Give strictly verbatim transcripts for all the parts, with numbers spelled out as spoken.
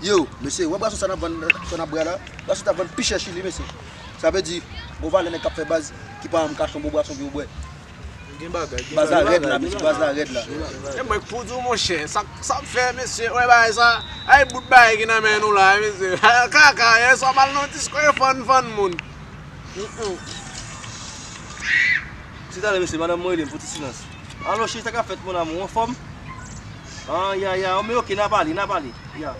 Yo, mesye, wè bwason sa n ap vann, sa n ap bwè la? Bwason sa vann pi chè Chili, mesye. Sa vle di, gon valè nèg k ap fè baz ki pa janm ka achte yon bon bwason pou yo bwè. Gen bagay, gen bagay. Baz la rèd la, mesye, baz la rèd la. E mwen k pou di w, monchè, sa, sa ap fè, mesye, wè bagay sa, ay bout bagay ki nan men nou la, mesye. Kaka, yè swa m al nan disko e fann, fann moun. Mm, mm. Se talè, mesye, madanm mwen rele m pou ti silans. Alo, cheri, sa k ap fèt, mon amour, anfòm? Ah, ya, ya, oh, men oke, n a pale, n a pale, ya.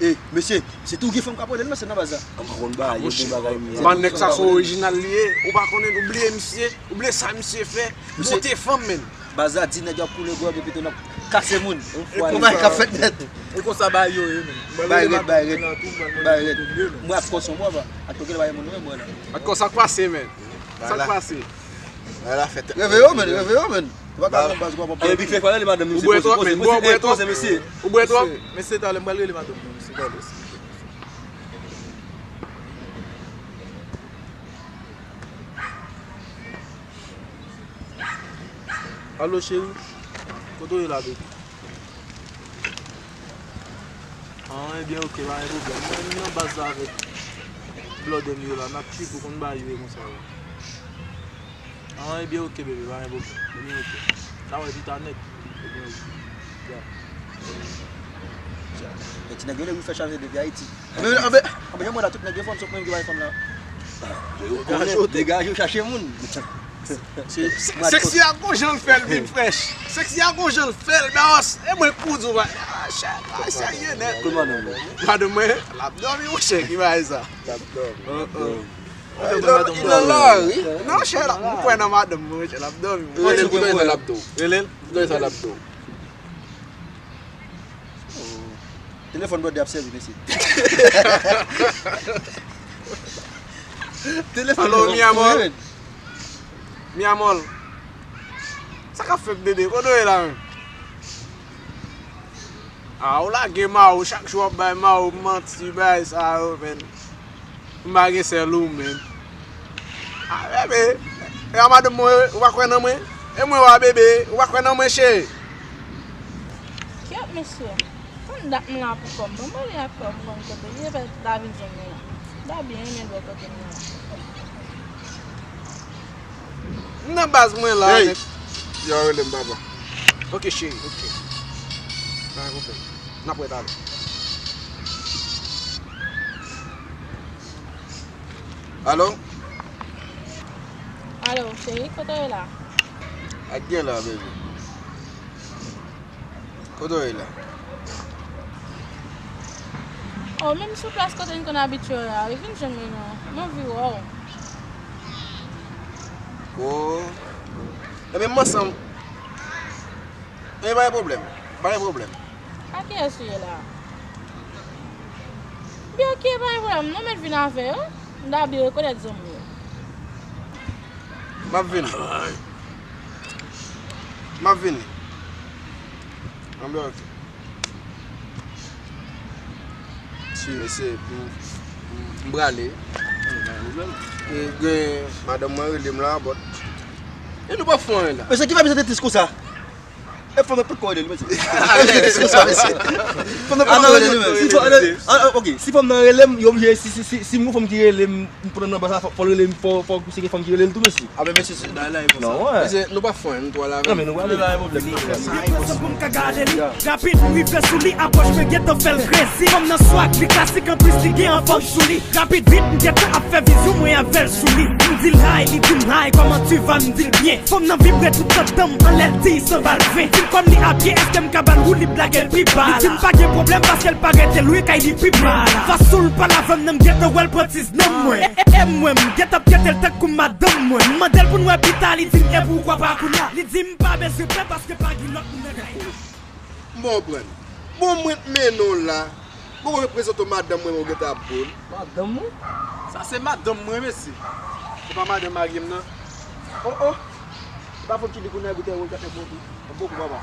E, mesye, se tou gen fanm k ap rele l, mesye, nan baz la. An pa konn ba, yo bon bagay, mesye. Ban nèg sa se orijinal li ye, ou pa konnen, ou bliye misye, ou bliye sa misye fè, bote fanm, menn. Baz la di nèg y ap koule gwòg epi tou n ap kase moun. Yon fwa, yon bagay k ap fèt nèt. E konsa bagay yo ye, menn. Bay rèd, bay rèd. Bay rèd. Mwen ap kòson mwen, ba. Ak koke la bay moun mwen, mwen la. Ak kòsa k pase, menn. Sa k pase? Bagay la fèt. Reve yo, menn, reve yo, menn. Ou pa ka nan baz, ou pa pran. Epi fè kwale li madanm, ou bwè twòp, menn. Bwè, bwè twòp. Mesye. Ou bwè twòp. Mesye, talè m pral rele madanm mwen, mesye, talè. Alo, cheri. Kote w ye la, baby? Ah, ebyen, oke, pa gen pwoblèm. Mwen, m nan baz la avèk blòdè m yo la. N ap tchwipe, ou konn bagay yo ye konsa yo. Ah, ebyen, oke, baby, pa gen pwoblèm. Ebyen, oke. N a wè pita nèt. Ebyen, oke. Ya. E ti nèg yo lè wi fè chaje depi Ayiti. Anben, anben, anben, jan mwen la, tout nèg yo fanm, sòf mwen ki bay fanm la. Yo konnen, degaje w chache moun. Seksi a gon jan l fè l vin frèch. Seksi a gon jan l fè l, bòs. E mwen k pou di w, a, chè, a, serye nèt. Kote madanm mwen? Madanm mwen, l ap dòmi, monchè, ki bagay sa? L ap dòmi, l ap dòmi. Li nan lari. Non, chè, m kwè nan madanm mwen, monchè, l ap dòmi. Rele l pou m wè sa l ap di w. Rele l, pou m wè sa l ap di w. Telefòn blòdè ap sèvi, mesye. Telefòn. Alo, mi amor. Mi amor. Sa k ap fèt, bebe? Kote w ye la menm? A, ou lage mawo, chak jou w ap bay mawo manti, bagay sa yo, menn. M pa gen sèl ou menm. A, bebe, e a madanm mwen, ou pa kwè nan mwen? E mwen w a, bebe, ou pa kwè nan mwen, cheri? Kyèt, mesye. Konn dat m la pou kò m. Ban m pale ak kò m, konn kote l ye, pèt la vin jwenn mwen la. M ta byen renmen l wè kote m ye la. M nan baz mwen la, nèg. Yo rele m papa. Ok, cheri, ok. Pa gen pwoblèm. N ap wè talè. Alo? Alo, cheri, kote w ye la? Ak gen la, baby. Kote w ye la? O, menm sou plas kote n konn abitye w la, wi, vin jwenn mwen non. M anvi wè w. O. Ebyen, m ansanm. Ebyen, pa gen pwoblèm. Pa gen pwoblèm. A kiyès ou ye la? Byen, oke, pa gen pwoblèm. Non, mèt vin avè yo. M ta byen rekonèt zanmi w. M ap vini. M ap vini. Anben, oke. Si, mesye, m, m, m prale. E gen madanm mwen rele m la, but. E nou pa fè anyen la. Mesye, ki fè misye te tris konsa? E fanm nan poko rele l, mesye. Tris konsa, mesye. Fanm nan poko rele l, mesye. Si fanm, ah, ah, ok, si fanm nan rele m, yo oblije, si, si, si, si m gon fanm ki rele m, m pran nan baz la, fò, fò l rele m, fò, fò se gen fanm ki rele l tou, mesye. A, men mesye, se, la, la, e konsa. Non, wè. Mesye, nou pa fè anyen, nou twò la, men. Non, men nou prale. La, e pwoblèm. Li bezwen pou m ka gade li. Rapid, m rive sou li, apwòch mwen gentan fè l krezi. Fanm nan swag, li klasik, anplis li gen anfòm sou li. Rapid, vit, m gentan ap fè vizyon mwen avè l sou li. M di l hi, li di m hi, comment tu vas, m di l byen. Fanm nan vibre tout nan dan m, anlè l di san valve. M di l kòm li abye, èske m ka ba l woulib, lage l pi ba la. Li di m pa gen pwoblèm paske l pa rete lwen kay li pi ba la. Fason l pale avè m nan, m gentan wè l pran ti nan mwen. E, e, e mwen, m gentan ap trete l tankou madanm mwen. M mande l pou n wè pita, li di m e poukwa pa kounye a. Li di m pa bezwen pè paske pa gen lòt moun nan kay la. M konprann. Bon, mwen t mennen w la. Bon, mwen prezante w madanm mwen, ou gentan ap bo l. Madanm ou? Sa se madanm mwen, mesye. Se pa madanm marye m nan. Oh, oh. Se pa fòt ki di kounye a biten wòl kat nèg mwen tou. Bon kou, papa.